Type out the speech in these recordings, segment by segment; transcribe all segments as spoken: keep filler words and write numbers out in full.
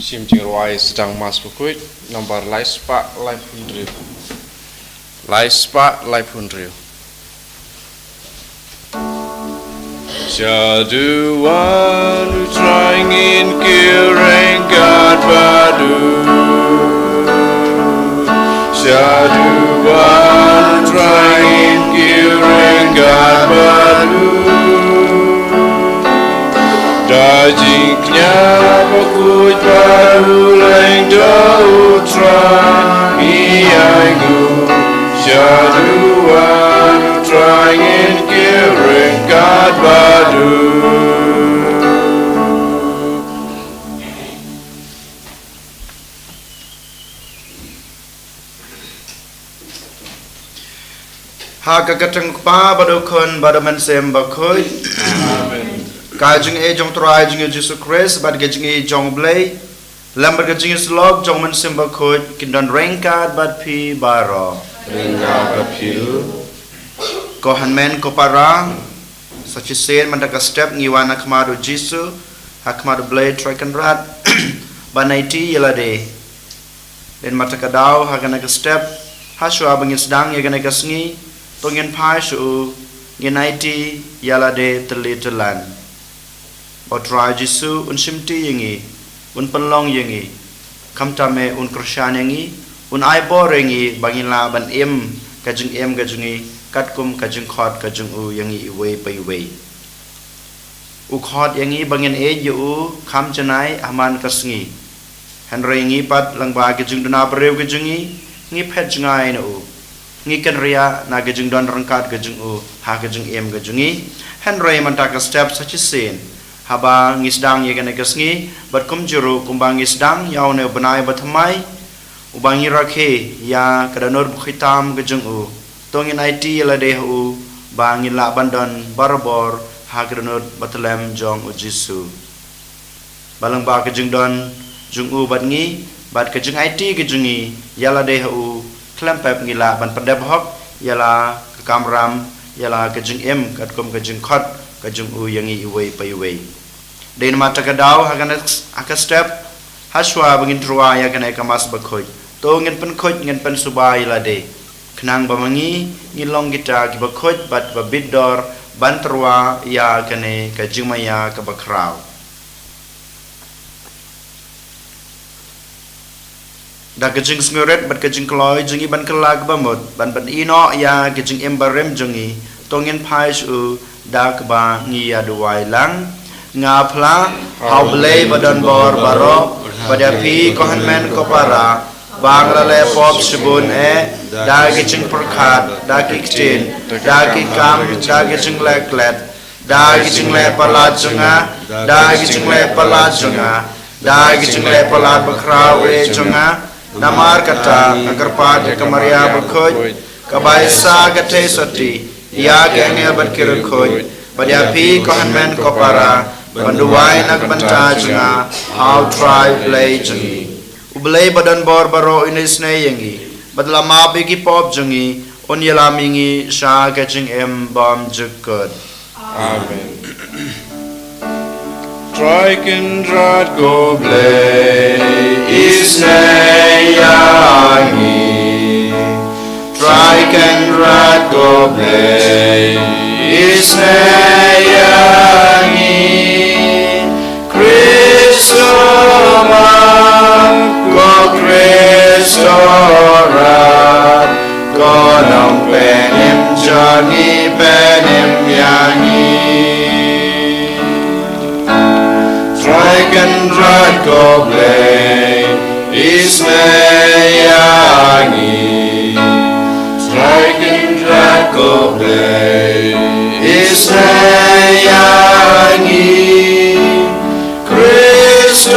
Shim jingrwai sdang Mass Bakhuid, nambar lai spah laiphew hynriew. Lai spah laiphew hynriew. Shaduwan U Trai, ngin kiew ryngkat bad u. Shaduwan U Trai, ngin kiew ryngkat bad u. Da jingkñia bakhuid bad u Lyngdoh U Trai, ngi ainguh. Shaduwan U Trai, ngin kiew ryngkat bad u. Ha ka kyrteng U Kpa bad U Khun bad U Mynsiem Bakhuid. Amen. Ka jingïeit jong U Trai jong ngi U Jisu Khrist bad ka jingïeit jong U Blei lem bad ka jingïasyllok jong U Mynsiem Bakhuid kin don ryngkat bad phi baroh. Ryngkat bad phi. Ko hynmen ko para, sa shisien mynta ka step ngi wan ha khmat U Jisu, ha khmat U Blei Trai Kynrad, ban aiti ïa lade. Dei namar kata ka daw ha kane ka step, ha shuwa ba ngin sdang ïa kane ka sngi, to ngin phai sha u, ngin aiti ïa lade tylli tyllan. Ba U Trai Jisu un shimti ïa ngi, un pynlong ïa ngi, khamtam eh un kyrshan ïa ngi, un ai bor ïa ngi ba ngin lah ban im ka jingim ka jong ngi katkum ka jingkhot ka jong u ïa ngi iwei pa iwei. U khot ïa ngi ba ngin ïeit ïa u kham janai ha man ka sngi. Hynrei ngi pat lyngba ka jingduna briew ka jong ngi, ngi phet jngai na u. Ngi kynriah na ka jingdon ryngkat ka jong u ha ka jingim ka jong ngi. Hynrei mynta ka step sa shisien, haba ngi sdang ïa kane ka sngi, bad kumjuh ruh kumba ngi sdang ïa une u bnai bathymmai, uba ngi rakhe ïa ka dohnud bakhuid tam ka jong u, to ngin aiti ïa lade ha u ba ngin lah ban don barabor ha ka dohnud bathylliem jong U Jisu. Ba lyngba ka jingdon jong u bad ngi, bad ka jingaiti ka jong ngi ïa lade ha u, khlem pep ngi lah ban pyndep hok ïa la ka kamram, ïa la ka jingim katkum ka jingkhot ka jong u ïa ngi iwei pa iwei. Dei namar kata ka daw ha kane, ha ka step, ha shuwa ba ngin tyrwa ïa kane ka Mass Bakhuid, to ngin pynkhuid, ngin pynsuba ïa lade, khnang ba ma ngi ngin long kita kiba khuid bad ba bit dor ban tyrwa ïa kane ka jingmaïa kaba khraw. Da ka jingsngewrit bad ka jingkloi jong ngi ban kylla kaba mut, ban pynïehnoh ïa ka jingim barim jong ngi, to ngin phai sha u da kaba ngi ïa duwai lang. Nga phla ha U Blei badonbor baroh, bad ïa phi ko hynmen ko para, ba nga la leh pop shibun eh, da ki jingpyrkhat, da ki ktien, da ki kam, da ki jingleh klet, da ki jingleh palat jong nga, da ki jingleh palat jong nga, da ki jingleh palat bakhraw eh jong nga. Namar kata nga kyrpad ïa ka Maria bakhuid, kaba ïa sa ka theisotti ïa ki angel bad ki riewkhuid, bad ïa phi ko hynmen ko para, ban duwai na ka bynta jong nga ha U Trai Blei jong ngi. U Blei badonbor baroh un isynei ïa ngi, bad la map ïa ki pop jong ngi, un ïalam ïa ngi sha ka jingim bymjukut. Amen. Trai Kynrad ko Blei, isynei ïa ngi. Trai Kynrad ko Blei, isynei ïa ngi. Khrist u ma, ko Khrist u rat, ko Nongpynim jong ngi, pynim ïa ngi. Trai Kynrad ko Blei, isynei ïa ngi. Trai Kynrad ko Blei, isynei ïa ngi. Khrist u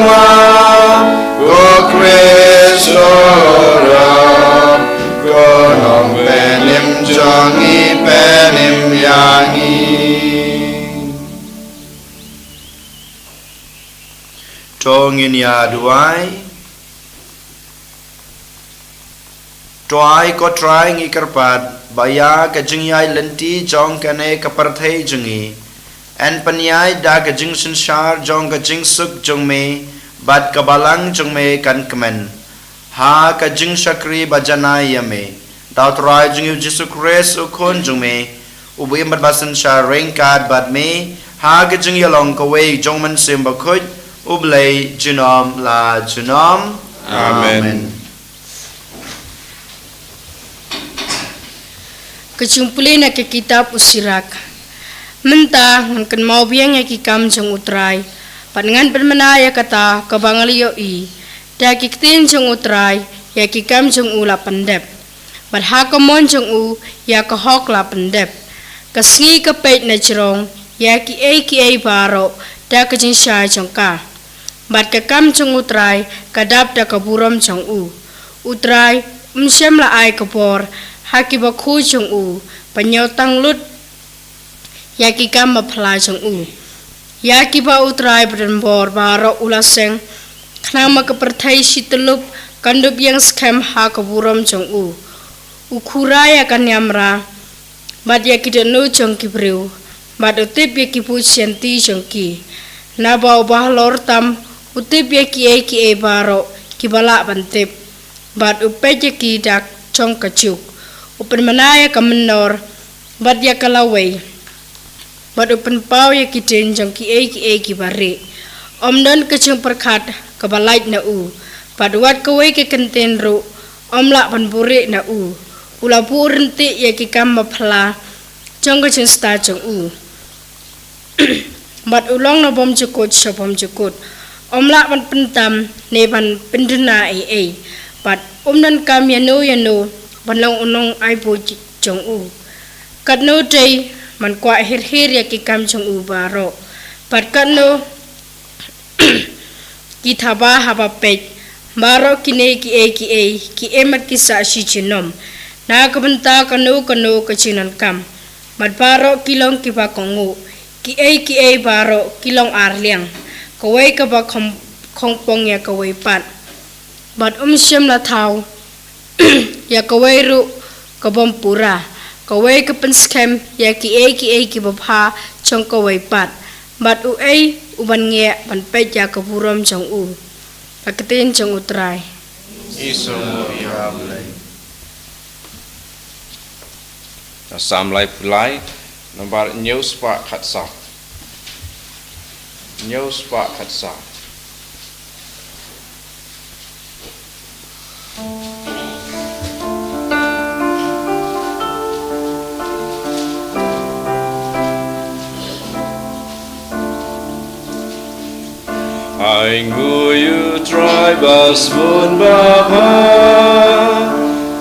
ma, ko Khrist u rat, ko Nongpynim jong ngi, pynim ïa ngi. To ngin ïa duwai. To ai ko Trai ngi kyrpad ba ïa ka jingïaid lynti jong kane ka pyrthei jong ngi, yn pynïaid da ka jingsynshar jong ka jingsuk jong me, bad ka balang jong me kan kmen ha ka jingshakri ba janai ïa me. Da U Trai jong ngi U Jisu Khrist U Khun jong me, uba im bad ba synshar ryngkat bad me ha ka jingïalong kawei jong U Mynsiem Bakhuid, U Blei junom la junom. Amen. Amen. Ka jingpule na ka kitab U Sirak. Mynta ngan kynmaw biang ïa ki kam jong U Trai, bad ngan pynmynna ïa kata kaba nga la ïohi. Da ki ktien jong U Trai ïa ki kam jong u la pyndep, bad ha ka mon jong u ïa ka hok la pyndep. Ka sngi ka peit na jrong ïa kiei kiei baroh da ka jingshai jong ka, bad ka kam jong U Trai ka dap da ka burom jong u. U Trai um shym la ai ka bor ha ki bakhuid jong u, ba ñiewtang lut ïa ki kam ba phylla jong u. Ïa kiba U Trai ba donbor baroh u la seng, khnang ba ka pyrthei shi tyllup kan dup ïeng skhem ha ka burom jong u. U khura ïa ka niamra bad ïa ki dohnud jong ki briew, bad u tip ïa ki buit sianti jong ki. Naba uba halor tam u tip ïa kiei kiei baroh kiba lah ban tip, bad u peit ïa ki da jong ka juk. U pynmynna ïa ka mynnor bad ïa ka lawei, bad u pynpaw ïa ki ding jong kiei kiei kiba rieh. Ym don ka jingpyrkhat kaba lait na u, bad wat kawei ka kyntien ruh ym lah ban buhrieh na u. U la buh ryntih ïa ki kam ba phylla jong ka jingstad jong u, bad u long na bymjukut sha bymjukut. Ym lah ban pyntam ne ban pynduna ei ei, bad um donkam ïano ïano ban long u nongaibuit jong u. Katno dei ban kwah hir hir ïa ki kam jong u baroh, bad katno ki thaba haba peit. Baroh kine kiei kiei ki im bad ki sah shi junom na ka bynta kano kano ka jingdonkam, bad baroh ki long kiba kohnguh. Kiei kiei baroh ki long arliang, kawei kaba khong- khongpong ïa kawei pat, bad um shym la thaw ïa kawei ruh ka bym pura. Kawei ka pynskhem ïa kiei kiei kiba bha jong kawei pat, bad uei u ban ngeh ban peit ïa ka burom jong u? Ka ktien jong U Trai. Isong ïa Blei. Na Salm laiphew lai, nombar hynñiew spah khatsaw. Hynñiew spah khatsaw. Ainguh ïa U Trai ba sbun ba bha,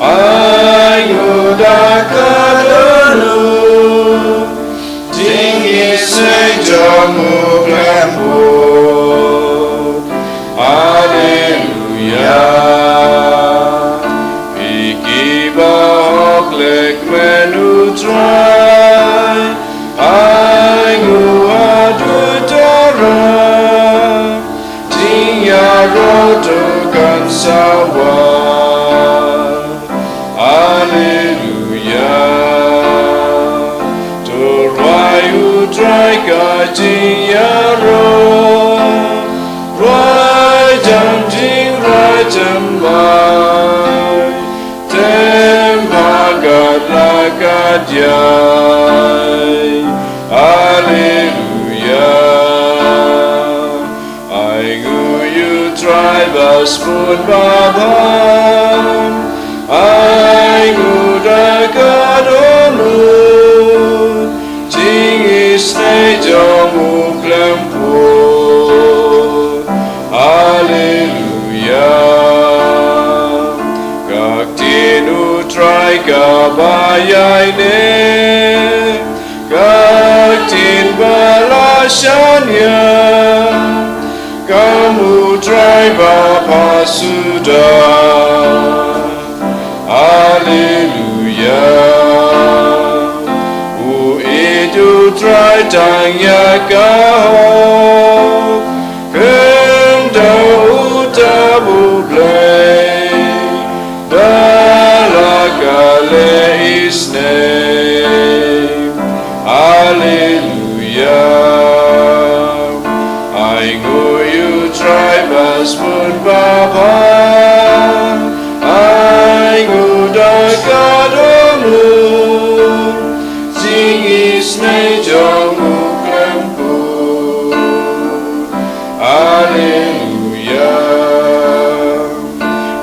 ainguh da ka dohnud, jingïeit jong u khlem bud. Haleluya. Phi kiba hok leh kmen U Trai, ainguh haduh dara, jingïaroh to kan sa wan. Haleluya. To rwai U Trai ka jingïaroh, rwai jan jingrai jan mai, tem ha kat la kat ïai. Haleluya. Ainguh ïa U Trai ba sbun ba bha, ainguh da ka dohnud, jingïeit jong u khlem bud. Haleluya. Ka ktien U Trai kaba ïaineh, ka ktien ba la shaniah, kam U Trai ba pha suda. Haleluya. U ïeit U Trai tang ïa ka hok, khyndew uta U Blei, da la ka leh isynei. Haleluya. Ainguh ïa U Trai ba Sbun baba, ai ngu da ka donu, jing isnei jong u khlem pun. Alleluia.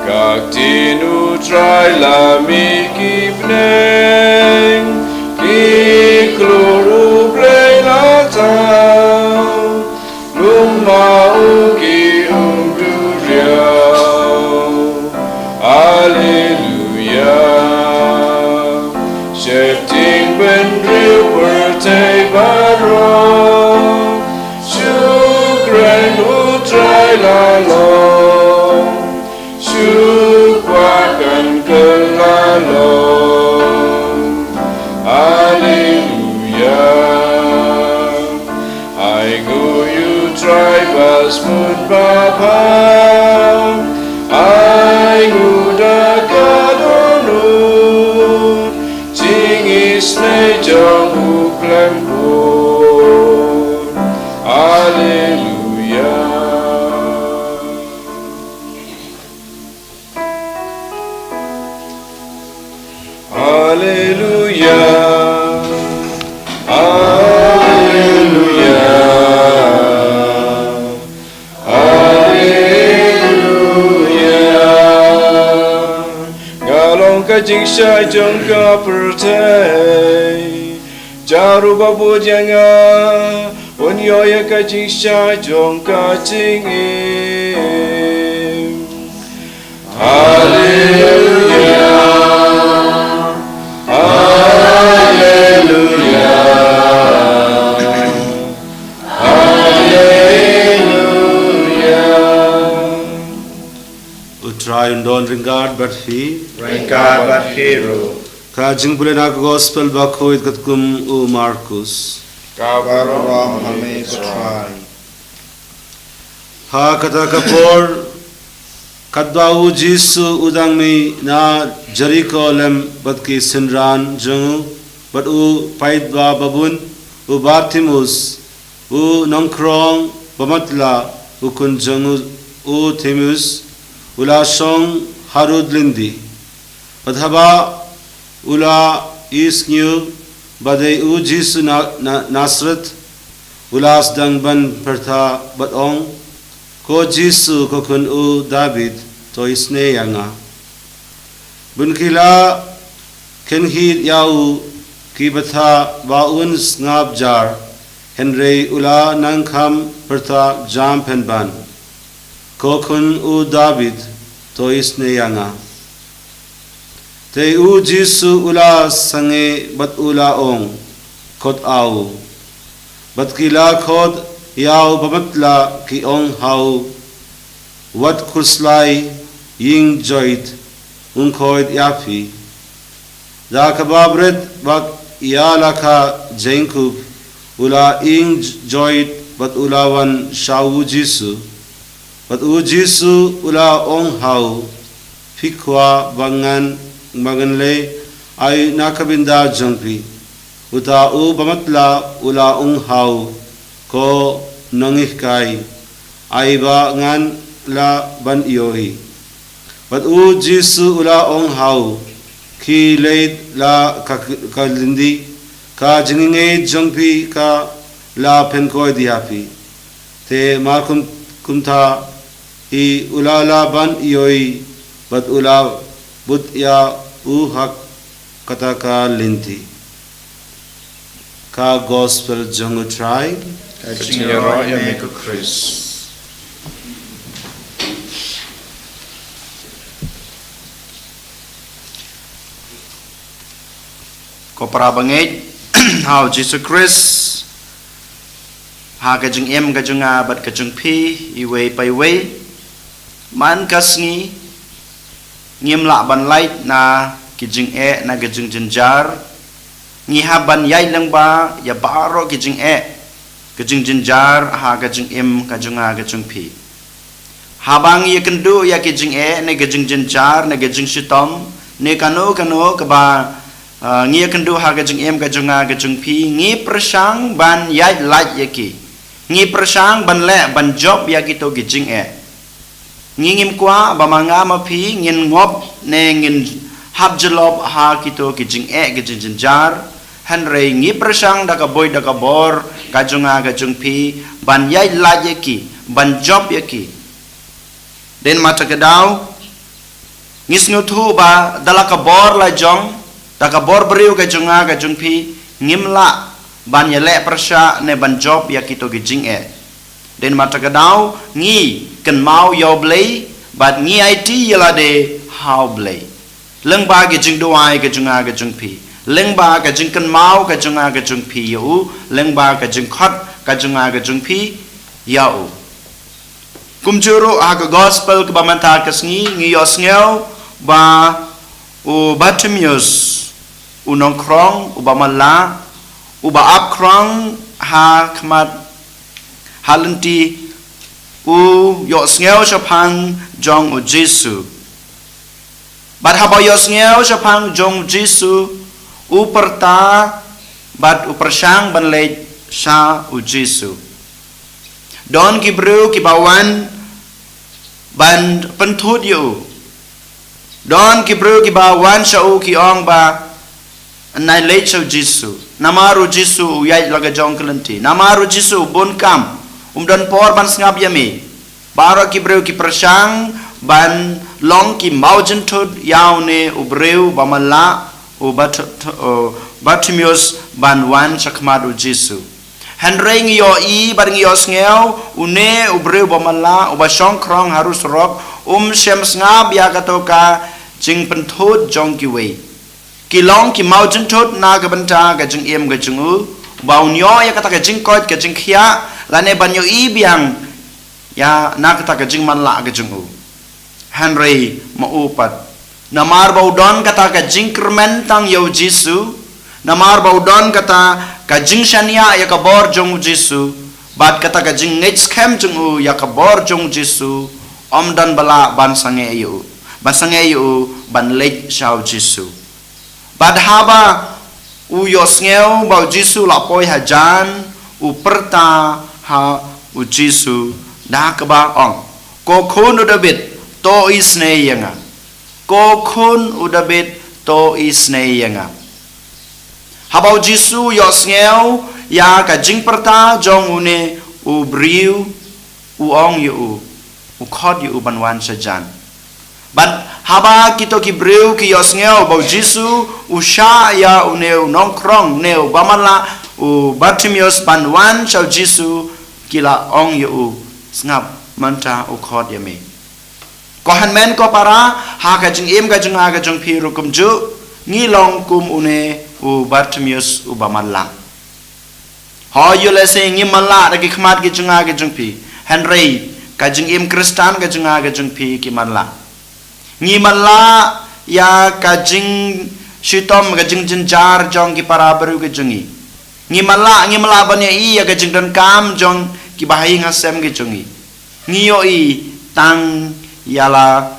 Ka ktien u Trai la mih ki bneng, ki klur u Blei la thaw, lum ma u ki ung duriaw. Alleluia. Sheptieng bynriew pyrthei baroh, shu kren u Trai la long, shu kwah kan kylla long. Alleluia. Ai ngu ïa u Trai ba sbun ba bha, ai ngu da ka dohnud, jing isynei jong u khlem pun. Alleluia. Alleluia. Alleluia. Alleluia. Nga long ka jingshai jong ka pyrthei. Ïaroh ba bud ïa nga, un ïoh ïa ka jingshai jong ka jingim. Alleluia. Alleluia. Alleluia. U Trai un don ryngkat bad phi. Ryngkat bad phi ruh. Ka jingpule na ka gospel ba khuid katkum u Markus. Ka baroh ha me ko Trai. Ha kata ka por, katba u Jisu u dang mih na Jeriko lem bad ki synran jong u, bad u paidbah babun, u Bartimaeus, u nongkhrong bamatlah, u khun jong u, u Timaeus, u la shong harud lynti. Bad haba u la isngew ba dei u Jisu na, na, Nasareth, u la sdang ban pyrta bad ong, Ko Jisu, ko khun u Dabid, to isynei ïa nga. Bun ki la kynhit ïa u, ki bthah ba un sngap jar, hynrei u la nang kham pyrta jam pynban, Ko khun u Dabid, to isynei ïa nga. Te u Jisu u la sangeh bad u la ong, Khot ïa u. Bad ki la khot ïa u bamatlah, ki ong ha u, Wat khuslai, ïing joit, un khoit ïa phi. Da kaba bret bad ïalakha jingkup, u la ïing joit bad u la wan sha u Jisu. Bad u Jisu u la ong ha u, Phi kwah ba ngan, ba ngan leh ai na ka bynta jong phi? Uta u bamatlah u la ong ha u, Ko nonghikai, ai ba ngan lah ban ïohi. Bad u Jisu u la ong ha u, Khie leit la ka, ka lynti, ka jingngeit jong phi ka la pynkoit ïa phi. Te mar kum, kumta hi u la lah ban ïohi, bad u la bud ïa u ha kata ka lynti. Ka gospel jong u Trai. Ka jingïaroh ïa me ko Khrist. Ko para bangeit ha u Jisu Khrist, ha ka jingim ka jong nga bad ka jong phi, iwei pa iwei, man ka sngi, ngim lah ban lait na ki jingeh, na ki jingjynjar. Ngi hap ban ïaid lyngba ïa baroh ki jingeh, ki jingjynjar ha ka jingim ka jong nga ka jong phi. Haba ngi ïakynduh ïa ki jingeh, ne ki jingjynjar, ne ki jingshitom, ne kano kano kaba, ah, ngi ïakynduh ha ka jingim ka jong nga ka jong phi, ngi pyrshang ban ïaid lait ïa ki. Ngi pyrshang ban leh ban jop ïa kito ki jingeh. Ngi ngim kwah ba ma nga ma phi ngin ngop ne ngin hap jyllop ha kito ki jingeh ki jingjynjar. Hynrei ngi pyrshang da ka buit da ka bor ka jong nga ka jong phi ban ïaid lait ïa ki, ban jop ïa ki. Dei namar kata ka daw ngi sngewthuh ba da la ka bor la jong, da ka bor briew ka jong nga ka jong phi, ngim lah ban ïaleh pyrshah ne ban jop ïa kito ki jingeh. Dei namar kata ka daw ngi kynmaw ïa U Blei bad ngi aiti ïa lade ha U Blei. Lyngba ka jingduwai ka jong nga ka jong phi, lyngba ka jingkynmaw ka jong nga ka jong phi ïa u, lyngba ka jingkhot ka jong nga ka jong phi ïa u. Kumjuh ruh ha ka gospel kaba mynta ka sngi ngi ïohsngew ba u Bartimaeus, u nongkhrong, uba matlah, uba ap khrong ha khmat ha lynti, u ïohsngew shaphang jong u Jisu. Bad haba u ïohsngew shaphang jong u Jisu, u pyrta bad u pyrshang ban leit sha u Jisu. Don ki briew kiba wan ban pynthut ïa u. Don ki briew kiba wan sha u ki ong ba, nai leit sha u Jisu. Namar u Jisu u ïaid la ka jong ka lynti. Namar u Jisu u bun kam. Um don por ban sngap ïa me. Baroh ki briew ki pyrshang ban long ki mawjynthut ïa une u briew ba matlah, u Bat-, u Bartimaeus, ban wan sha khmat u Jisu. Hynrei ngi ïohi bad ngi ïohsngew, une u briew ba matlah, uba shong khrong ha rud surok, um shym sngap ïa kato ka jingpynthut jong kiwei. Ki long ki mawjynthut na ka bynta ka jingim ka jong u, ba un ïoh ïa kata ka jingkoit ka jingkhiah, lane ban ïohi biang ïa na kata ka jingmatlah ka jong u. Hynrei ma u pat, namar ba u don kata ka jingkyrmen tang ïa u Jisu, namar ba u don kata ka jingshaniah ïa ka bor jong u Jisu, bad kata ka jingngeit skhem jong u ïa ka bor jong u Jisu, um don ba lah ban sangeh ïa u, ban sangeh ïa u ban leit sha u Jisu. Bad haba u ïohsngew ba u Jisu la poi hajan, u pyrta ha u Jisu da kaba ong, "Ko khun u Dabid, to isynei ïa nga. Ko khun u Dabid, to isynei ïa nga." Haba u Jisu u ïohsngew ïa ka jingpyrta jong une u briew, u ong ïa u, u khot ïa u ban wan shajan. Bad haba kito ki briew ki ïohsngew ba u Jisu u shah ïa une u nongkhrong ne uba matlah, u Bartimaeus, ban wan sha u Jisu, ki la ong ïa u, "Sngap, mynta u khot ïa me." Ko hynmen ko para, ha ka jingim ka jong nga ka jong phi ruh kumjuh, ngi long kum une u Bartimaeus uba matlah. Hooid, ïoh lehse ngi matlah da ki khmat ki jong nga ki jong phi. Hynrei ka jingim Khristan ka jong nga ki jong phi ki matlah. Ngi matlah ïa ka jingshitom, ka jingjynjar jong ki para briew ki jong ngi. Ngi matlah, ngi matlah ban ïohi ïa ka jingdonkam jong ki bahaïing hasem ki jong ngi. Ngi ïohi tang ïa la,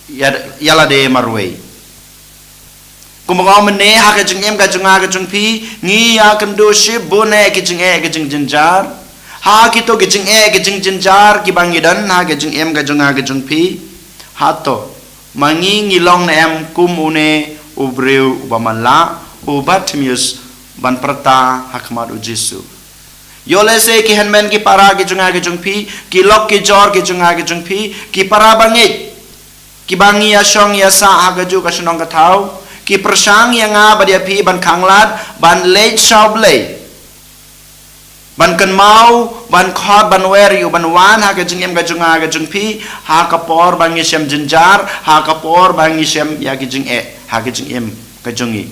ïa, ïa lade marwei. Kumba nga ong mynne, ha ka jingim ka jong nga ka jong phi, ngi ïakynduh shibun eh ki jingeh ki jingjynjar. Ha kito ki jingeh ki jingjynjar kiba ngi don ha ka jingim ka jong nga ka jong phi, hato ma ngi ngi long ne em kum une u briew uba matlah, u Bartimaeus, ban pyrta ha khmat u Jisu? Ïoh lehse ki hynmen ki para ki jong nga ki jong phi, ki lok ki jor ki jong nga ki jong phi, ki para bangeit kiba ngi ïashong ïasah ha kajuh ka shnong ka thaw, ki pyrshang ïa nga bad ïa phi ban khanglad ban leit sha U Blei, ban kynmaw, ban khot, ban wer ïa u, ban wan ha ka jingim ka jong nga ka jong phi, ha ka por ba ngi shem jynjar, ha ka por ba ngi shem ïa ki jingeh ha ka jingim ka jong ngi.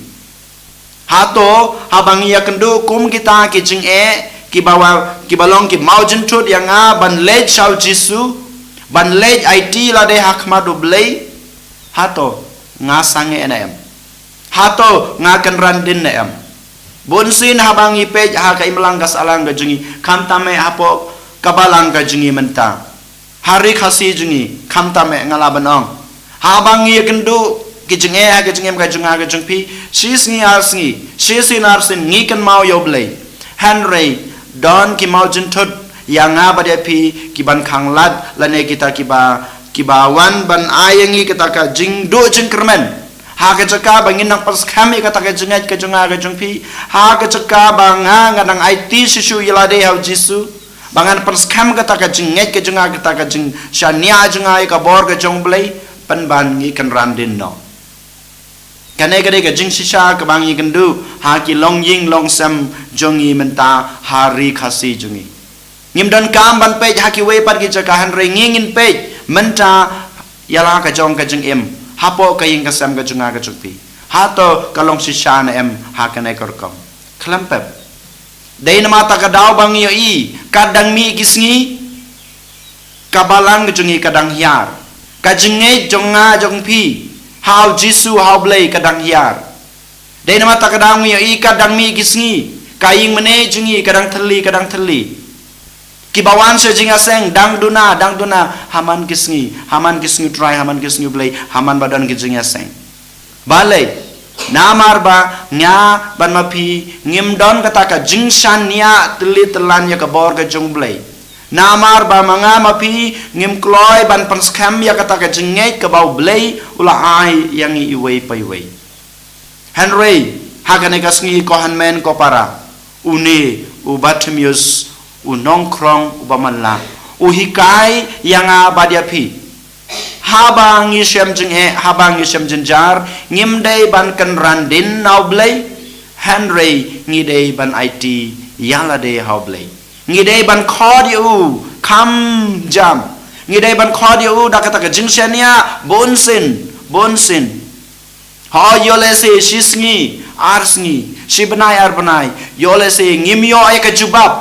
Hato haba ngi ïakynduh kum kita ki jingeh kiba wa, kiba long ki mawjynthut ïa nga ban leit sha u Jisu, ban leit aiti lade ha khmat U Blei, hato nga sangeh ne em? Hato nga kynran dien ne em? Bunsien haba ngi peit ha ka imlang ka sahlang ka jong ngi, khamtam eh hapoh ka balang ka jong ngi mynta, ha ri Khasi jong ngi, khamtam eh, nga lah ban ong, haba ngi ïakynduh ki jingeh ha ka jingim ka jong nga ka jong phi, shi sngi ar sngi, shi sien ar sien, ngi kynmaw ïa U Blei. Hynrei don ki mawjynthut ïa nga bad ïa phi ki ban khanglad, lane kita kiba, kiba wan ban ai ïa ngi kata ka jingduh jingkyrmen. Ha ka jaka ba ngin nang pynskhem ïa kata ka jingngeit ka jong nga ka jong phi. Ha ka jaka ba nga nga nang aiti shisha ïa lade ha u Jisu. Ba ngan pynskhem kata ka jingngeit ka jong nga, kata ka jingshaniah jong nga ïa ka bor ka jong u Blei. Pynban ngi kynran dien noh. Kane ka dei ka jingshisha kaba ngi kynduh ha ki longïing longsem jong ngi mynta ha ri Khasi jong ngi. Ngim donkam ban peit ha kiwei pat ki jaka, hynrei ngi ngin peit mynta ïa la ka jong ka jingim hapoh ka ïing ka sem ka jong nga ka jong phi. Hato ka long shisha ne em ha kane ka rukom? Khlem pep. Dei namar kata ka daw ba ngi ïohi, ka dang mih ki sngi, ka balang ka jong ngi ka dang hiar. Ka jingngeit jong nga jong phi ha u Jisu ha u Blei ka dang hiar. Dei namar kata ka daw ngi ïohi, ka dang mih ki sngi, ka ïing mane jong ngi ka dang thylli, ka dang thylli. Kiba wan sha jingïaseng dang duna, dang duna ha man ki sngi, ha man ki sngi u Trai, ha man ki sngi u Blei, ha man ba don ki jingïaseng. Balei? Namar ba nga bad ma phi ngim don kata ka jingshaniah tylli tyllan ïa ka bor ka jong u Blei. Namar ba ma nga ma phi ngim kloi ban pynskhem ïa kata ka jingngeit kaba u Blei u la ai ïa ngi iwei pa iwei. Hynrei ha kane ka sngi, ko hynmen ko para, une u Bartimaeus, u nongkhrong uba man la, u hikai ïa nga bad ïa phi. Haba ngi shem jingeh, haba ngi shem jynjar, ngim dei ban kynran dien na u Blei, hynrei ngi dei ban aiti ïa lade ha u Blei. Ngi dei ban khot ïa u kham jam. Ngi dei ban khot ïa u da kata ka jingshaniah bunsien, bunsien. Hooid, ïoh lehse shi sngi ar sngi, shi bnai ar bnai, ïoh lehse ngim ïoh ïa ka jubab,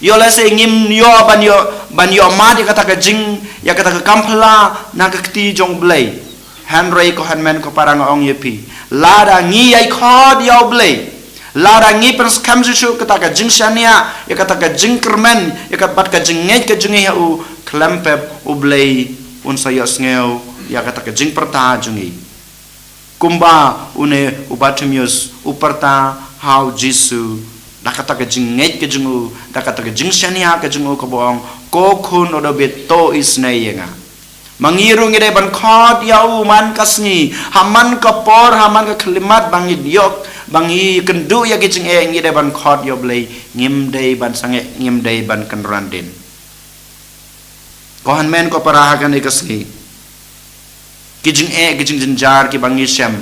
ïoh lehse ngim ïoh ban ïoh, ban ïoh mad ïa kata ka jing, ïa kata ka kam phylla na ka kti jong u Blei. Hynrei ko hynmen ko para, nga ong ïa phi, lada ngi ïai khot ïa u Blei, lada ngi pynskhem shuh shuh kata ka jingshaniah, ïa kata ka jingkyrmen, ïa ka, bad ka jingngeit ka jong ngi ha u, khlem pep u Blei un sa ïohsngew ïa kata ka jingpyrta jong ngi. Kumba une u Bartimaeus u pyrta ha u Jisu, da kata ka jingngeit ka jong u, da kata ka jingshaniah ka jong u, kaba ong, "Ko khun u Dabid, to isynei ïa nga." Ma ngi ruh ngi dei ban khot ïa u man ka sngi, ha man ka por, ha man ka khyllipmat ba ngi ïoh, ba ngi kynduh ïa ki jingeh, ngi dei ban khot ïa u Blei, ngim dei ban sangeh, ngim dei ban kynran dien. Ko hynmen ko para, ha kane ka sngi, ki jingeh, ki jingjynjar kiba ngi shem,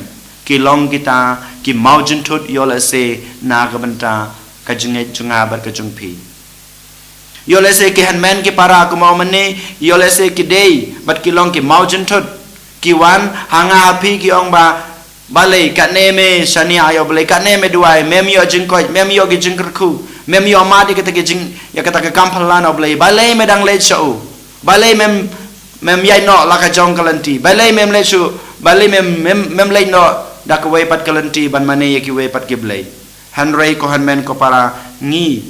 ki long kita ki mawjynthut, ïoh lehse na ka bynta ka jingngeit jong nga bad ka jong phi. Ïoh lehse ki hynmen ki para, kumba ong mynne, ïoh lehse ki dei bad ki long ki mawjynthut, ki wan ha nga ha phi, ki ong ba, "Balei, katne me shaniah ïa u Blei, katne me duwai, mem ïoh jingkoit, mem ïoh ki jingkyrkhu, mem ïoh mad ïa kata ki jing, ïa kata ka kam phylla na u Blei. Balei me dang leit sha u? Balei mem, mem ïaid noh la ka jong ka lynti? Balei mem leit sha u? Balei mem, mem, mem leit noh da kawei pat ka lynti ban mane ïa kiwei pat ki blei?" Hynrei ko hynmen ko para, ngi,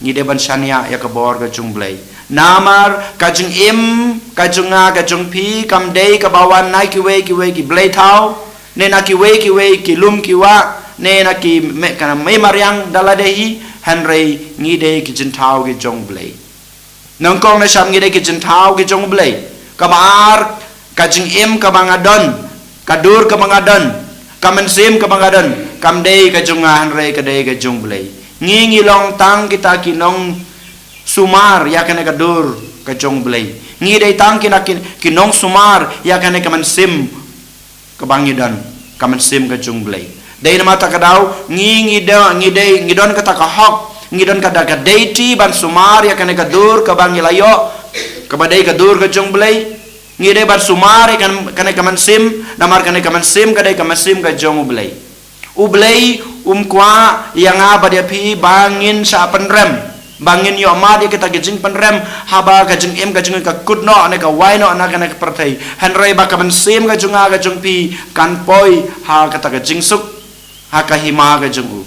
ngi dei ban shaniah ïa ka bor ka jong u Blei. Namar ka jingim ka jong nga ka jong phi kam dei kaba wan na kiwei kiwei ki blei thaw, ne na kiwei kiwei ki lum ki wah, ne na ki me, ka mei mariang da lade hi, hynrei ngi dei ki jingthaw ki jong u Blei. Nyngkong ne sham, ngi dei ki jingthaw ki jong u Blei. Kaba ar, ka jingim kaba nga don, ka dur kaba nga don, ka mynsiem kaba nga don, kam dei ka jong nga, hynrei ka dei ka jong u Blei. Ngi, ngi long tang kita ki nongsumar ïa kane ka dur ka jong u Blei. Ngi dei tang kita ki, ki nongsumar ïa kane ka mynsiem kaba ngi don, ka mynsiem ka jong u Blei. Dei namar kata ka daw, ngi, ngi da, ngi dei, ngi don kata ka hok, ngi don kata ka duty ban sumar ïa kane ka dur kaba ngi la ïoh, kaba dei ka dur ka jong u Blei. Ngi dei ban sumar ïa kan, kane ka mynsiem, namar kane ka mynsiem ka dei ka mynsiem ka jong u Blei. U Blei um kwah ïa nga bad ïa phi ba ngin shah pynrem, ba ngin ïoh mad ïa kita ki jingpynrem haba ka jingim ka jong ngi ka kut noh ne ka wai noh na kane ka pyrthei. Hynrei ba ka mynsiem ka jong nga ka jong phi kan poi ha kata ka jingsuk, ha ka hima ka jong u.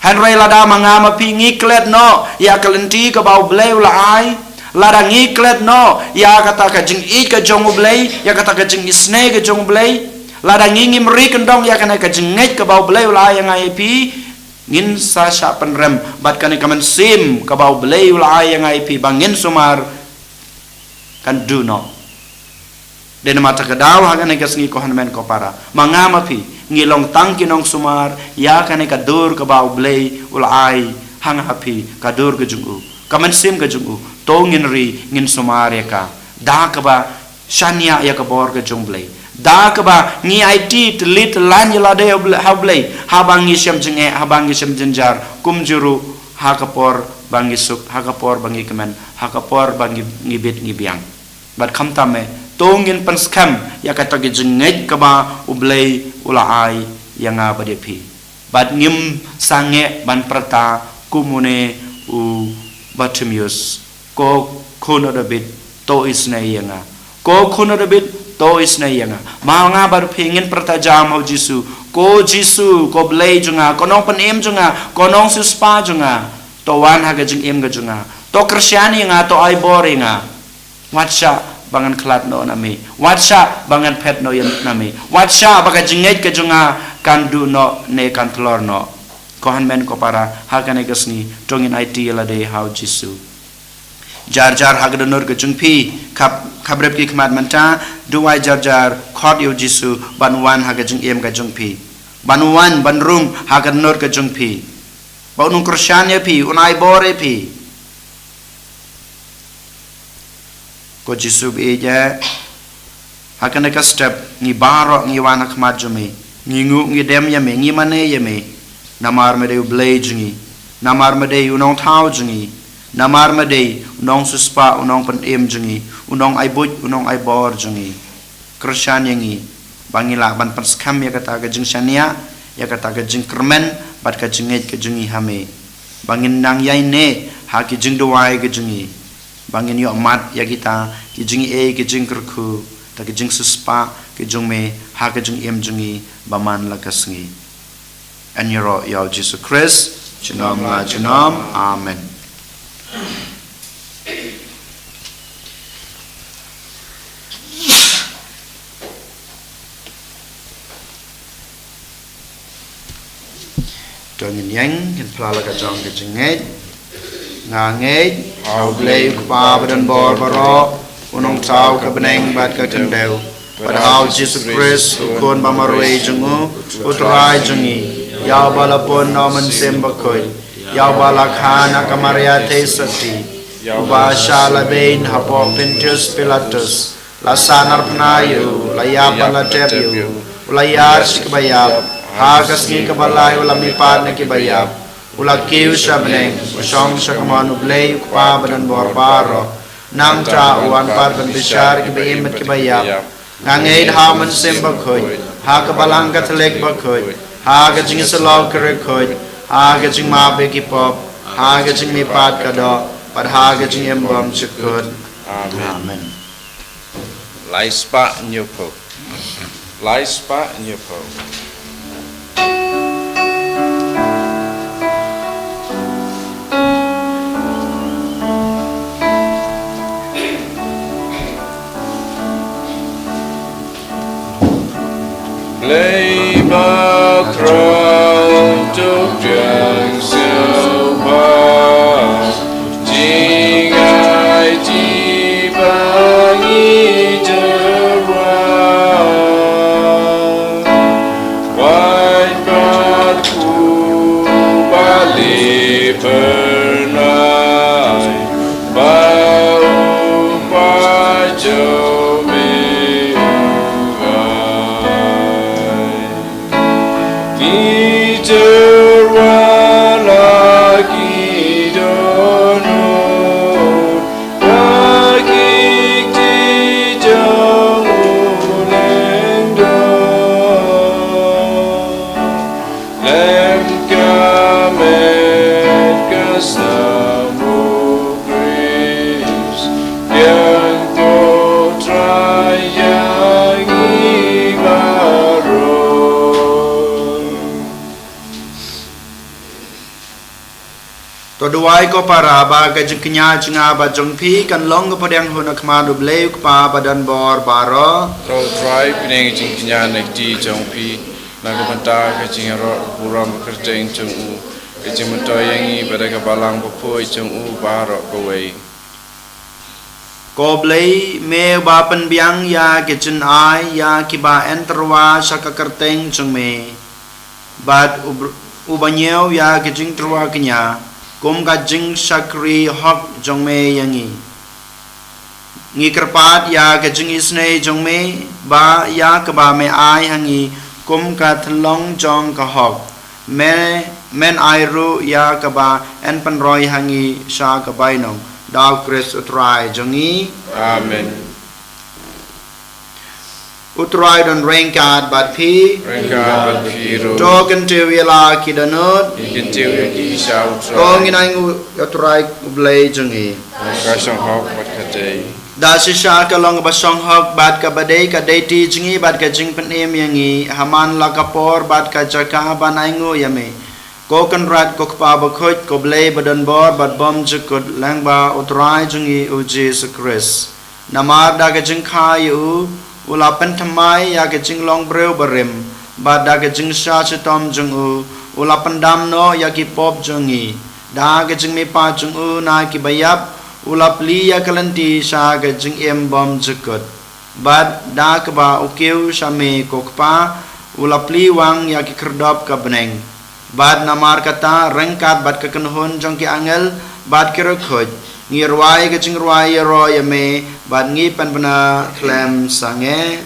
Hynrei lada ma nga ma phi ngi klet noh ïa ka lynti kaba u Blei u la ai, lada ngi klet noh ïa kata ka jingïeit ka jong u Blei, ïa kata ka jingisynei ka jong u Blei, lada ngi ngim ri kyndong ïa kane ka jingngeit kaba u Blei u la ai ïa nga ïa phi, Ngin sa shah pynrem bad kane ka mynsiem kaba U Blei u la ai ïa nga ïa phi ba ngin sumar kan duh noh. Dei namar kata ka daw ha kane ka sngi ko hynmen ko para, ma nga ma phi ngi long tang ki nongsumar ïa kane ka dur kaba U Blei u la ai ha nga ha phi, ka dur ka jong u, ka mynsiem ka jong u. To ngin ri ngin sumar ïa ka da kaba shaniah ïa ka bor ka jong U Blei, da kaba ngi aiti tylli tyllan ïa lade ha U Blei, ha U Blei, haba ngi shem jingeh, haba ngi shem jynjar, kumjuh ruh ha ka por ba ngi suk, ha ka por ba ngi kmen, ha ka por ba ngi, ngi bit ngi biang. Bad khamtam eh, to ngin pynskhem ïa kata ka jingngeit kaba U Blei u la ai ïa nga bad ïa phi. Bad ngim sangeh ban pyrta kum une u Bartimaeus, "Ko khun u David, to isynei ïa nga. Ko khun u David, to isynei ïa nga." Ma nga bad phi ngin pyrta jam ha U Jisu, "Ko Jisu, ko Blei jong nga, ko nongpynim jong nga, ko nongsiewspah jong nga, to wan ha ka jingim ka jong nga. To kyrshan ïa nga, to ai bor ïa nga. Wat shah ba ngan khlad noh na me. Wat shah ba ngan phet noh ïa na me. Wat shah ba ka jingngeit ka jong nga kan duh noh ne kan tlor noh." Ko hynmen ko para, ha kane ka sngi to ngin aiti ïa lade ha U Jisu. Jar jar ha ka dohnud ka jong phi, khap, khap rep ki khmat mynta, duwai jar jar, khot ïa U Jisu ban wan ha ka jingim ka jong phi. Ban wan ban rung ha ka dohnud ka jong phi. Ba un kyrshan ïa phi, un ai bor ïa phi. Ko Jisu ba ïeit, ha kane ka step ngi baroh ngi wan ha khmat jong me, ngi nguh ngi dem ïa me, ngi mane ïa me. Namar me dei U Blei jong ngi, namar me dei u Nongthaw jong ngi, namar me dei u Nongsiewspah, u Nongpynim jong ngi, u Nongai buit, u Nongai bor jong ngi. Kyrshan ïa ngi ba ngi lah ban pynskhem ïa kata ka jingshaniah, ïa kata ka jingkyrmen bad ka jingngeit ka jong ngi ha me. Ba ngin nang ïaineh ha ki jingduwai ka jong ngi, ba ngin ïoh mad ïa kita ki jingaiei, ki jingkyrkhu, ta ki jingsiewspah ki jong me ha ka jingim jong ngi ba man la ka sngi. Yn ïaroh ïa U Jisu Khrist junom la junom. Amen. To ngin ïeng, ngin phla la ka jong ka jingngeit. Nga ngeit ha U Blei U Kpa badonbor baroh, u Nongthaw ka bneng bad ka khyndew, bad ha U Jisu Khrist u Khun ba marwei jong u, U Trai jong ngi, ïa uba la pun na U Mynsiem Bakhuid, ïa uba la kha na ka Maria Theisotti, uba shah la beiñ hapoh Pontius Pilatus, la sahnarphna ïa u, la ïap bad la tep ïa u, u la ïaid sha kiba ïap, ha ka sngi kaba lai u la mihpat na kiba ïap, u la kiew sha bneng, u shong sha ka mon U Blei U Kpa badonbor baroh. Nangta u wan pat ban bishar kiba im bad kiba ïap. Nga ngeit ha U Mynsiem Bakhuid, ha ka Balang Katholik bakhuid, ha ka jingïasyllok ki riewkhuid, ha ka jingmap ïa ki pop, ha ka jingmihpat ka doh, bad ha ka jingim bymjukut. Amen. Amen. Lai spah hynñiew phew. Lai spah hynñiew phew. Blei bakhraw to pdiang sngewbha, jingaiti ba ngi tyrwa. Wait bad u ba leh phyrnai, ba u Kpa jong me u ngai. Ki tyrwa na ki dohnud, na ki kti jong u lyngdoh. Lem ka met ka snam u Khrist, biang ko Trai ïa ngi baroh. To duwai ko para ba ka jingkñia jong nga bad jong phi kan long ka pdiang hun ha khmat U Blei U Kpa badonbor baroh. To Trai, pyni ka jingkñia na ki kti jong phi na ka bynta ka jingïaroh burom kyrteng jong u. Ka jingmyntoi ïa ngi bad da ka balang baphuh jong u baroh kawei. Ko Blei, me uba pynbiang ïa ka jingai ïa kiba en tyrwa sha ka kyrteng jong me, bad ub-, uba ñiew ïa ka jingtyrwa kñia kum ka jingshakri hok jong me ïa ngi. Ngi kyrpad ïa ka jingisynei jong me, ba ïa kaba me ai ha ngi kum ka tynlong jong ka hok, me, men ai ruh ïa kaba en pynroi ha ngi sha ka bainong. Da U Khrist U Trai jong ngi. Amen. U Trai don ryngkat bad phi. Ryngkat bad phi ruh. To kyntiew ïa la ki dohnud. Ngi kyntiew ïa ki sha U Trai. To ngin ainguh ïa U Trai U Blei jong ngi. Ka shong hok bad ka dei. Da shisha ka long kaba shong hok bad kaba dei, ka dei ti jong ngi bad ka jingpynim ïa ngi ha man la ka por bad ka jaka ban ainguh ïa me, ko Kynrad, ko Kpa bakhuid, ko Blei badonbor bad bymjukut, lyngba U Trai jong ngi U Jisu Khrist. Namar da ka jingkha ïa u, u la pynthymmai ïa ka jinglong briew barim, bad da ka jingshah shitom jong u, u la pyndam noh ïa ki pop jong ngi. Da ka jingmihpat jong u na kiba ïap, u la plie ïa ka lynti sha ka jingim bymjukut. Bad da kaba u kiew sha me ko Kpa, u la plie wang ïa ki khyrdop ka bneng. Bad namar kata, ryngkat bad ka kynhun jong ki angel bad ki riewkhuid, ngi rwai ka jingrwai ïaroh ïa me, bad ngi pynbna khlem sangeh.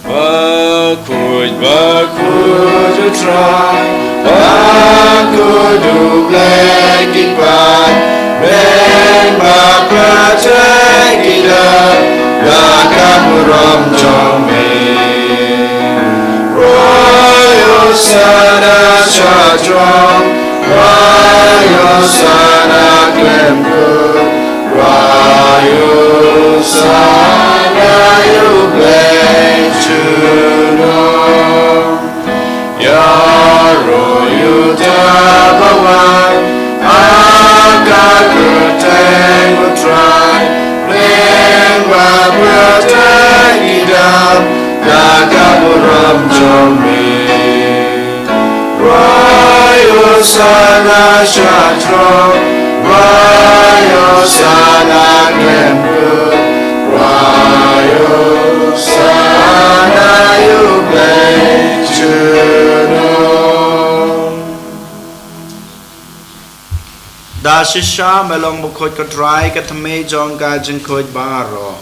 Bakhuid, bakhuid U Trai, bakhuid U Blei ki paid, bad ba pyrthei ki dap da ka burom jong me. Rwai Hosana shatrom, rwai Hosana khlem kut, rwai Hosana ïa U Blei junom. Ïaroh ïa uta uba wan ha ka kyrteng U Trai, bad ba pyrthei ki dap da ka burom jong me. Rwai Hosana shatrom, rwai Hosana khlem kut, rwai Hosana ïa U Blei junom. Da shisha me long bakhuid ko Trai, ka thymmei jong ka jingkhuid baroh.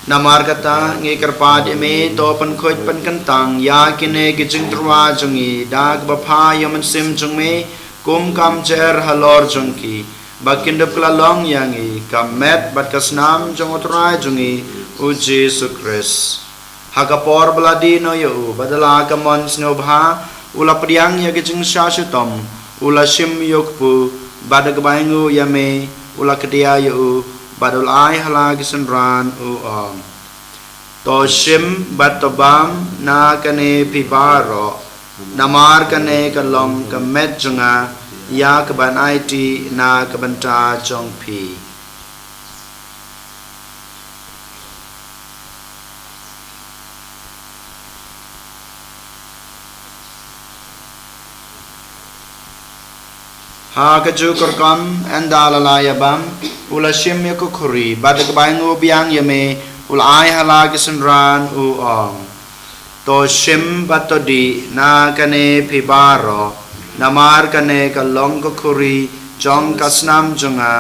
Namar kata, ngi kyrpad ïa me, to pynkhuid pynkyntang ïa kine ki jingtyrwa jong ngi da kaba pha ïa U Mynsiem jong me, kum ka mjer halor jong ki, ba kin dup kylla long ïa ngi ka met bad ka snam jong U Trai jong ngi U Jisu Khrist. Ha ka por ba la die noh ïa u, bad da la ka mon sngewbha, u la pdiang ïa ka jingshah shitom, u la shim ïa u kpu, bad da kaba ainguh ïa me, u la kdia ïa u, bad u la ai ha la ki synran, u ong: To shim bad to bam na kane phi baroh, namar kane ka long ka met jong nga, ïa kaban aiti na ka bynta jong phi. Ha kajuh ka rukom, ynda la la ïabam, u la shim ïa ka khuri, bad da kaba ainguh biang ïa me, u la ai ha la ki synran, u ong: To shim bad to dih na kane phi baroh, namar kane ka long ka khuri jong ka snam jong nga,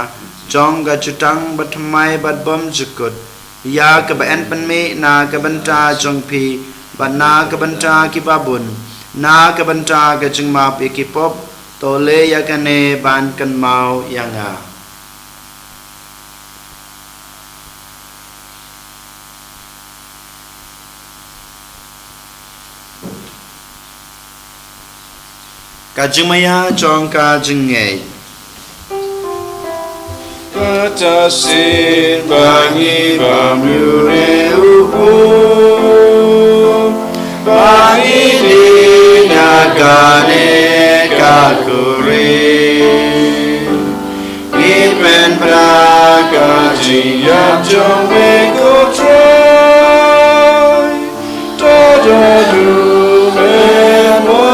jong ka jutang bathymmai bad bymjukut, ïa kaba yn pynmih na ka bynta jong phi, bad na ka bynta kiba bun, na ka bynta ka jingmap ïa ki pop. To leh ïa kane ban kynmaw ïa nga. Ka jingmaïa jong ka jingngeit. Kata shisien ba ngi bam ïa une u bun, ba ngi dih na kane ka khuri, ngi pynbna ka jingïap jong me ko Trai. To don ruh me mo.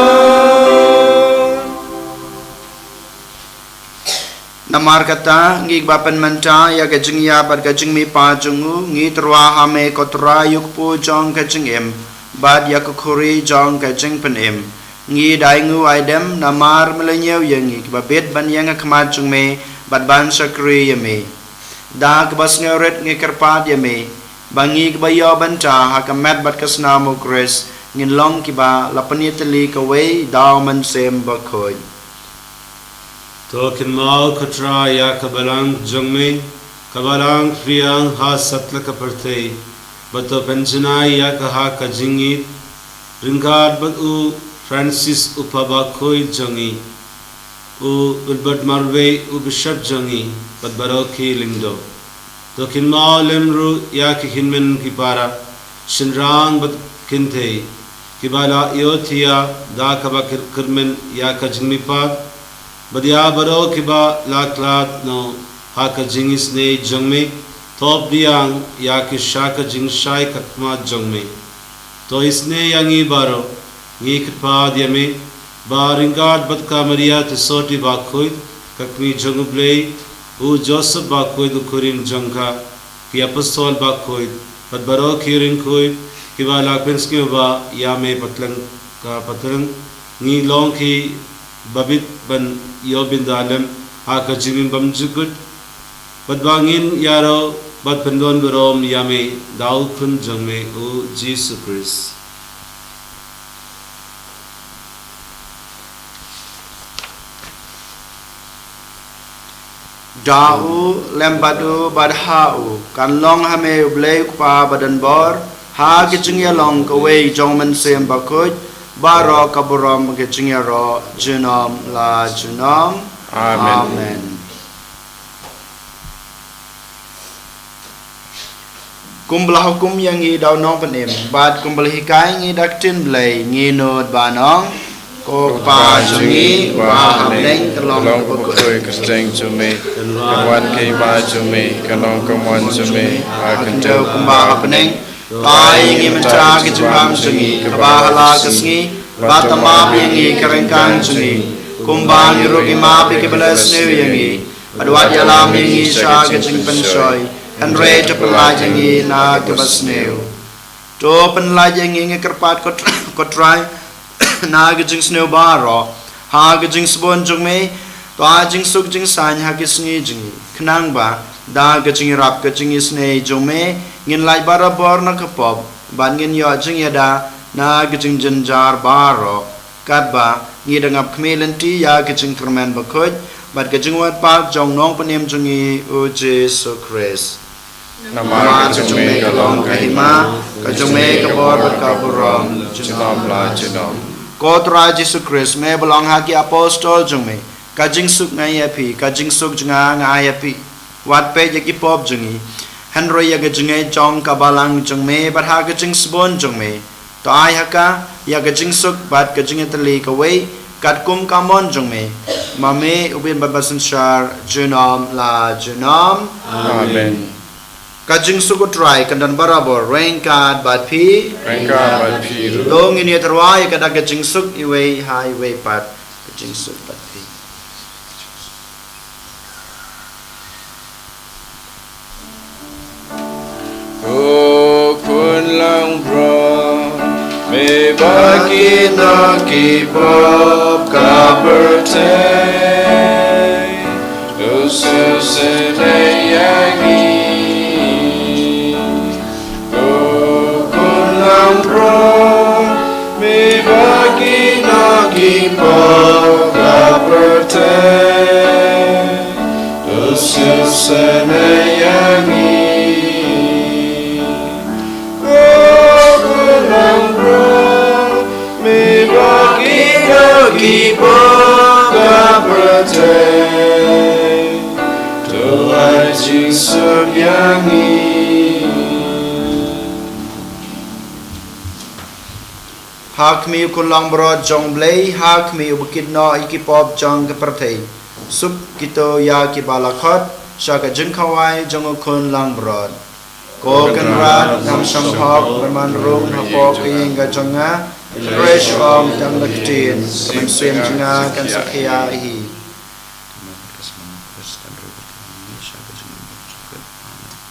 Namar kata, ngi ba pynmynta ïa ka jingïap bad ka jingmihpat jong u, ngi tyrwa ha me ko Trai ïa u kpu jong ka jingim, bad ïa ka khuri jong ka jingpynim. Ngi dei ngu ai dem, namar me la ñiew ïa ngi kiba bit ban ïeng ha khmat jong me, bad ban shakri ïa me. Da kaba sngewrit ngi kyrpad ïa me, ba ngi kiba ïoh bynta ha ka met bad ka snam u Khrist, ngin long kiba la pynïatylli kawei da u Mynsiem Bakhuid. To kynmaw ko Trai ïa ka balang jong me, ka balang pdiang ha satlak ka pyrthei, bad to pynjanai ïa ka ha ka jingïeit, ryngkat bad u Francis u Papa Bakhuid jong ngi, u Wilbert marwei u Bishop jong ngi, bad baroh ki lyngdoh. To kynmaw lem ruh ïa ki hynmen ki para, shynrang bad kynthei, kiba la ïohthiah da kaba kyr-, kyrmen ïa ka jingmihpat, bad ïa baroh kiba la khlad noh ha ka jingisynei jong me, to pdiang ïa ki sha ka jingshai khmat jong me. To isynei ïa ngi baroh, ngi kyrpad ïa me, ba ryngkat bad ka Maria Theisotti Bakhuid, ka kmie jong u Blei, u Joseph Bakhuid u kurim jong ka, ki apostol bakhuid, bad baroh ki riewkhuid, kiba la pynsngewbha ïa me pateng ka pateng, ngi long kiba bit ban ïoh bynta lem ha ka jingim bymjukut, bad ba ngin ïaroh bad pyndonburom ïa me da u Khun jong me u Jisu Khrist. Da u, lem bad u, bad ha u, kan long ha me u Blei u Kpa badonbor, ha ka jingïalong kawei jong u Mynsiem Bakhuid, baroh ka burom ka jingïaroh, junom la junom. Amen. Amen. Kumba la hukum ïa ngi da u Nongpynim, bad kumba la hikai ngi da ka ktien Blei, ngi nud ban ong, ko Kpa jong ngi, uba ha bneng, ka long kaba khuid ka kyrteng jong me, kan wan ka hima jong me, kan long ka mon jong me, ha ka khyndew kumba ha bneng. To ai ïa ngi mynta ka jingbam jong ngi, kaba ha la ka sngi, bad to map ïa ngi ka ryngkang jong ngi, kumba ngi ruh ngi map ïa kiba la sniew ïa ngi. Bad wat ïalam ïa ngi sha ka jingpynshoi, hynrei to pynlait ïa ngi na kaba sniew. To pynlait ïa ngi, ngi kyrpad ko Tr-, ko Trai, na ka jingsniew baroh, ha ka jingsbun jong me, to ai jingsuk jingsaiñ ha ki sngi jong ngi. Khnang ba, da ka jingïarap ka jingisynei jong me, ngin lait barabor na ka pop, bad ngin ïoh jingïada, na ka jingjynjar baroh. Katba, ngi dang ap khmih lynti ïa ka jingkyrmen bakhuid, bad ka jingwad pat jong u Nongpynim jong ngi u Jisu Khrist. Namar ka jong me ka long ka hima, ka jong me ka bor bad ka burom, junom la junom. Ko Trai Jisu Khrist, me ba la ong ha ki apostol jong me, ka jingsuk nga ai ïa phi, ka jingsuk jong nga nga ai ïa phi. Wat peit ïa ki pop jong ngi, hynrei ïa ka jingngeit jong ka balang jong me, bad ha ka jingsbun jong me. To ai ha ka, ïa ka jingsuk bad ka jingïatylli kawei, katkum ka mon jong me. Ma me u bit bad basynshar, junom la junom. Amen. Ka jingsuk u Trai kan don barabor, ryngkat bad phi. Ryngkat bad phi ruh. To ngin ïa tyrwa ïa ka da ka jingsuk iwei ha iwei pat. Ka jingsuk bad phi. Ko Khun langbrot, me ba kino ki pop ka pyrthei, to sngewsynei ïa ngi. Ko Khun langbrot, me ba kino ki pop ka pyrthei, to sngewsynei ïa ngi. Ko Khun langbrot, me ba kino ki pop ka pyrthei, to ai jingsuk ïa ngi. Ha khmih u Khun langbrot jong u Blei, ha khmih uba kit noh ïa ki pop jong ka pyrthei. Suk kito ïa kiba la khot sha ka jingkhawai jong u Khun langbrot. Ko Kynrad, ngam shym hok ban wan rung hapoh ka ïing ka jong nga, hynrei shu ong tang da ka ktien, ka mynsiem jong nga kan sa khia hi. Khrist, kyrkhu ïa ka jingim ba suk. Amen.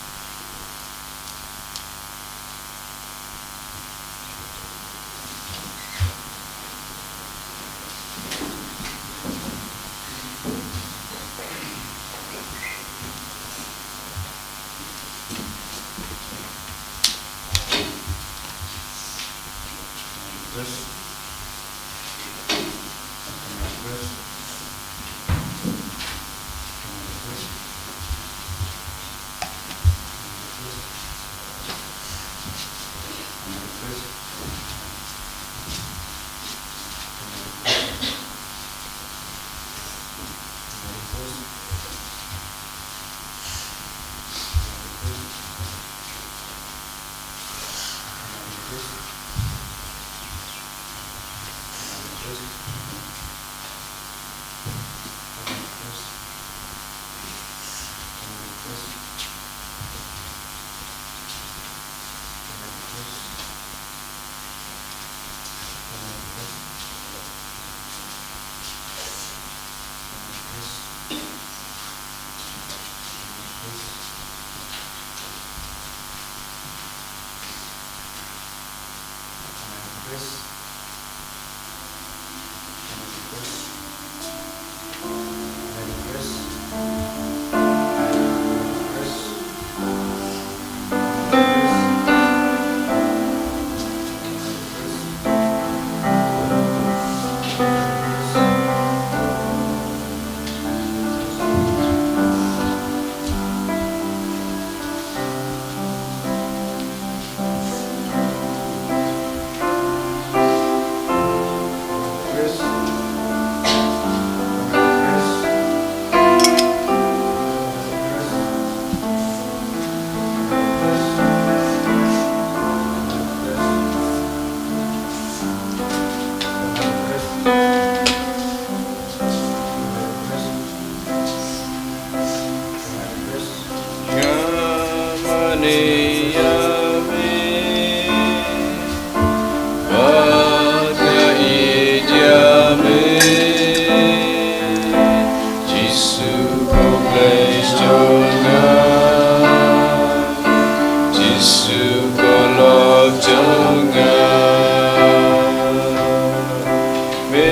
Me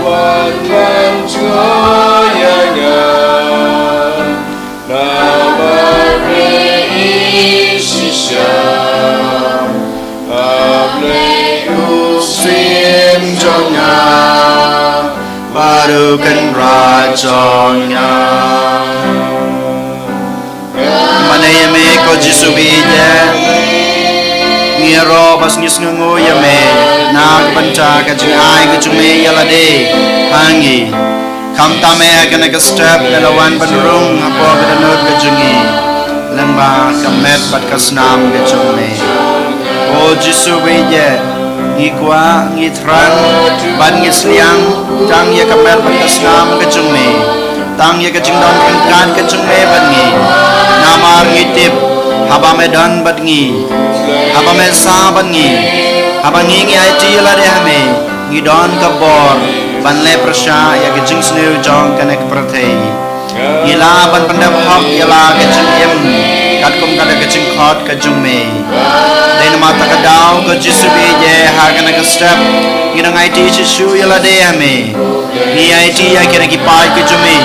wan ban jngoh ïa nga, namar me i shisha. A Blei u Syiem jong nga, bad u Kynrad jong nga. Mane ïa me ko Jisu ba ïeit, ngi ïaroh bad ngi sngewnguh ïa me na ka bynta ka jingai ka jong me ïa lade ha ngi. Khamtam eh ha kane ka step me la wan ban rung hapoh ka dohnud ka jong ngi lyngba ka met bad ka snam ka jong me. Ko Jisu ba ïeit, ngi kwah, ngi thrang bad ngi sliang tang ïa ka met bad ka snam ka jong me, tang ïa ka jingdon ryngkat ka jong me bad ngi. Namar ngi tip, haba me don bad ngi, haba me sah bad ngi, haba ngi ngi aiti ïa lade ha me, ngi don ka bor ban leh pyrshah ïa ka jingsniew jong kane ka pyrthei. Ngi lah ban pyndep hok ïa la ka jingim katkum ka da ka jingkhot ka jong me. Dei namar kata ka daw ko Jisu ba ïeit, ha kane ka step ngi nang aiti shisha ïa lade ha me. Ngi aiti ïa kine ki paid ki jong me,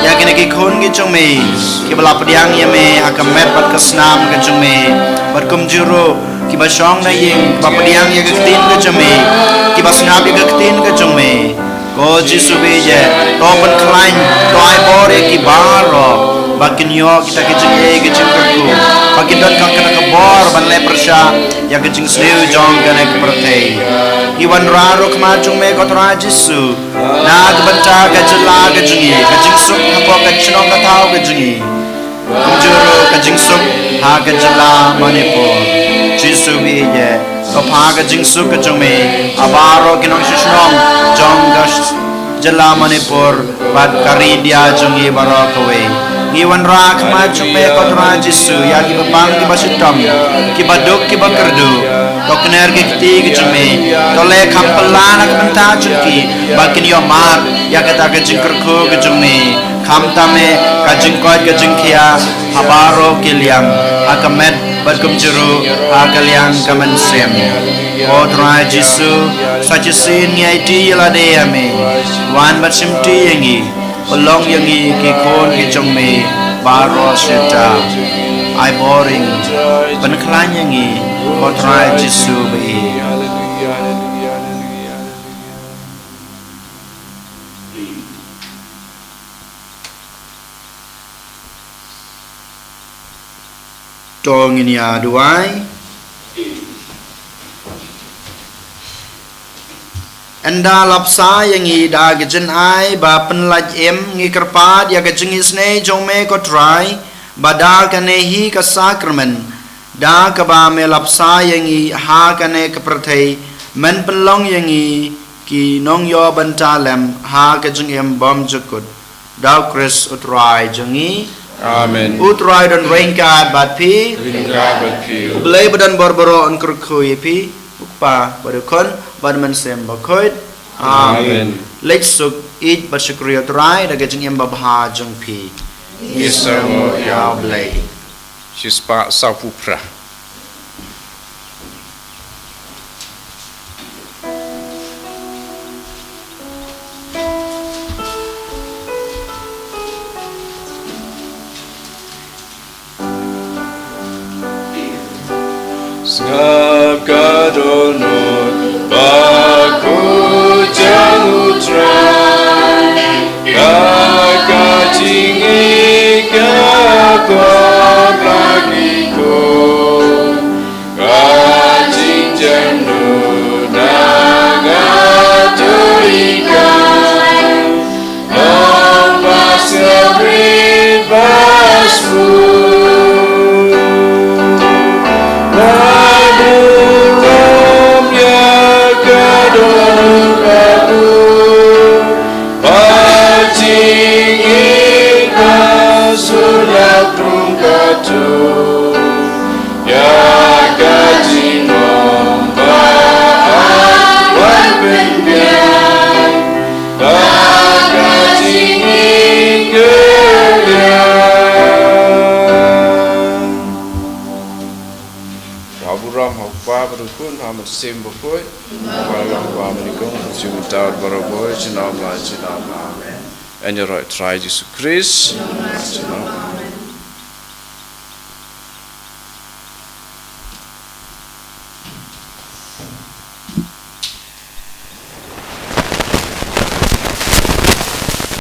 ïa kine ki khun ki jong me, kiba la pdiang ïa me ha ka met bad ka snam ka jong me. Bad kumjuh ruh kiba shong na ïing, kiba pdiang ïa ka ktien ka jong me, kiba sngap ïa ka ktien ka jong me. Ko Jisu ba ïeit, to pynkhlaiñ, to ai bor ïa ki baroh ba kin ïoh kita ki jingeh ki jingkyrkhu, ba kin don ka, kata ka bor ban leh pyrshah ïa ka jingsniew jong kane ka pyrthei. Ngi wanrah ruh khmat jong me ko Trai Jisu na ka bynta ka jylla ka jong ngi, ka jingsuk hapoh ka shnong ka thaw ka jong ngi. Kumjuh ruh ka jingsuk ha ka jylla Manipur. Jisu ba ïeit, to pha ka jingsuk ka jong me ha baroh ki nongshong shnong jong ka sh-, jylla Manipur bad ka ri India jong ngi baroh kawei. Ngi wanrah khmat jong me ko Trai Jisu ïa kiba pang kiba shitom, kiba duk kiba kyrduh. To kner ki kti ki jong me, to leh kham phylla na ka bynta jong ki ba kin ïoh mad ïa kata ka jingkyrkhu ka jong me. Khamtam eh ka jingkoit ka jingkhiah ha baroh ki liang, ha ka met bad kumjuh ruh ha ka liang ka mynsiem. Ko Trai Jisu, sa shisien ngi aiti ïa lade ïa me. Wan bad shimti ïa ngi, pynlong ïa ngi ki khun ki jong me baroh shi katta. Ai bor ïa ngi, pynkhlaiñ ïa ngi, ko Trai Jisu ba ïeit. To ngin ïa duwai. Ynda la bsa ïa ngi da ka jingai ba pynlait im, ngi kyrpad ïa ka jingisynei jong me ko Trai, ba da kane hi ka sakramen, da kaba me la bsa ïa ngi ha kane ka pyrthei, men pynlong ïa ngi ki nongïoh bynta lem ha ka jingim bymjukut. Da u Khrist u Trai jong ngi. Amen. U Trai don ryngkat bad phi. Ryngkat bad phi. U Blei ba don bor baroh un kyrkhu ïa phi. U Kpa bad u Khun bad u Mynsiem Bakhuid. Amen. Amen. Leit suk, ïeit bad shukri ïa u Trai da ka jingim babha jong phi. Ngi sngewnguh ïa u Blei. Shispah sawphew phra. Sngap ka dohnud ba khuid jong u Trai, ka, ka jingïeit ka pynlong ïa ki khun. Ka jingjem nud na ka tyrwa kai. Long ba sngewrit ba sngewbha. Ba dum ïa ka dohnud ka bun. Ba jingïeit ba shu ïa rung katto. Ïa ka jingmong ba ai wan pynbiang, ba ka jingïeit ka liang. Ka burom ha u Kpa bad u Khun bad u Mynsiem Bakhuid. Ba la ba mani kong, shu mynta bad barabor, junom la junom. Amen. Ïaroh Trai Jisu Khrist.